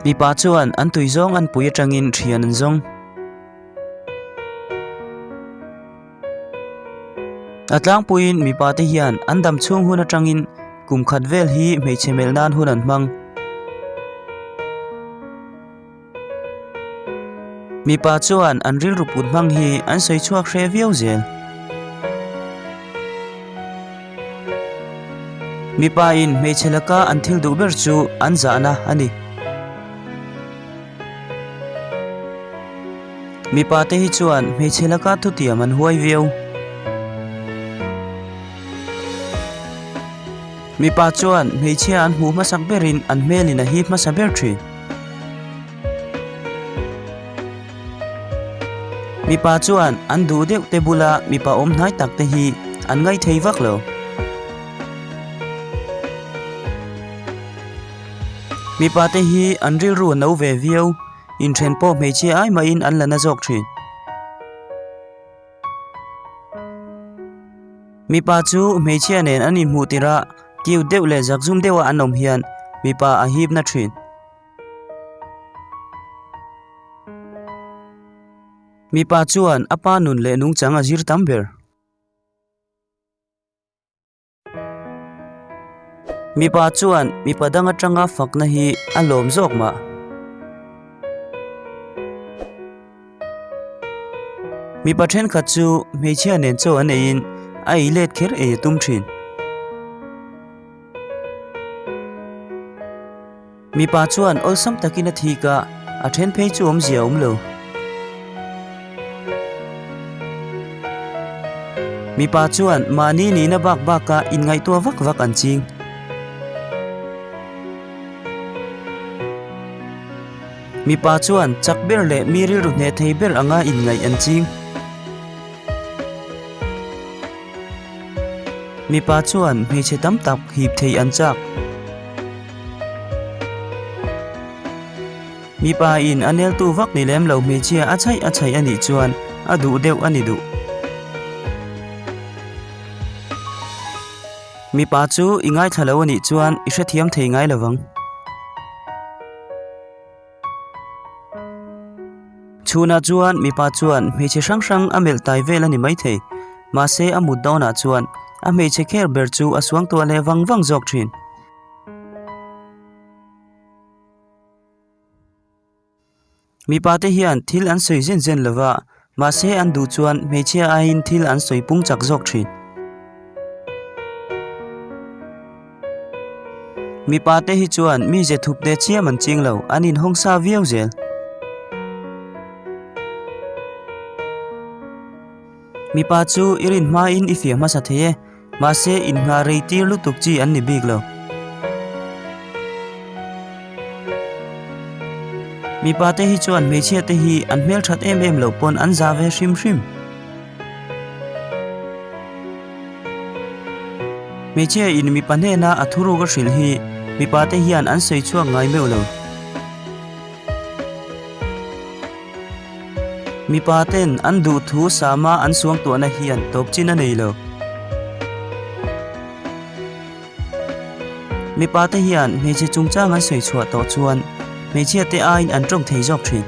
Mipa chuan an tui zawng an pui atangin thian an zawng. A tlangpuiin mipa te hian an dam chhung hun atangin kum khat vel hi hmeichhe melh nan hun an hmang. Mipa chuan an rilru put hmang hi an sawi chhuak hreh viau zel. Mipa in hmeichhe laka an thil duh ber chu an zahna a ni. Mipa te hi chuan hmeichhe laka thutiam an huai viau. Mipa chuan hmeichhia an hmuh hmasak berin an hmelin a hip hmasa ber thin. Mipa chuan an duh deuh te bula mipa awm hnai tak te hi an ngaithei vak lo. Mipa te hi an rilru a no ve viau, inthen pawh hmeichhia ai mahin an la na zawk thin. Mipa chu hmeichhia nen an inhmuh tirh a, cute deuh leh zakzum deuha an awm hian mipa a hip na thin. Mipa chuan a pa nun leh nungchang a zir tam ber. Mipa chuan mipa dang atanga fakna hi a lawm zawk mah. Mipa thenkhat chu hmeichhia nen chaw an eiin a ei let kher ei a tum thin. Mipa chuan awlsam takin a thik a, a then phei chu awmzia a awm lo. Mipa chuan mahni nihna bak baka inngaihtuah vak vak an ching. Mipa chuan chak ber leh mi rilru hneh thei ber anga inngaih an ching. Mipa chuan hmeichhe tam tak hip theih an chak. Mipa in a neltu vak ni lem lo hmeichhia a chhaih a chhaih a nih chuan a duh deuh a ni duh. Mipa chu i ngaithla lo a nih chuan i hrethiam thei ngai lo vang. Chhunah chuan mipa chuan hmeichhe hrang hrang a melh tai vel a ni maithei, mahse a mut dawnah chuan a hmeichhe kher ber chu a suangtuah leh vang vang zawk thin. Mipa te hian thil an sawi zen zen lova, mahse an duh chuan hmeichhia aiin thil an sawi pung chak zawk thin. Mipa te hi chuan mi ze thup te chiam an ching lo, an inhawng sa viau zel. Mipa chu i rin hmain i fiah hmasa thei e, mahse inngah rei tir lutuk chi an ni bik lo. Mipa te hi chuan hmeichhia te hi an hmelthat em em loh pawn an za ve hrim hrim. Hmeichhia in mipa hnena a thuruk a hrilh hi mipa te hian an sawi chhuak ngai meuh lo. Mipa ten an duh thu sama an suangtuahna hian tawp chin a nei lo. Mipa te hian hmeichhe chungchang an sawi chhuah tawh chuan hmeichhia te aiin an tawng thei zawk thin.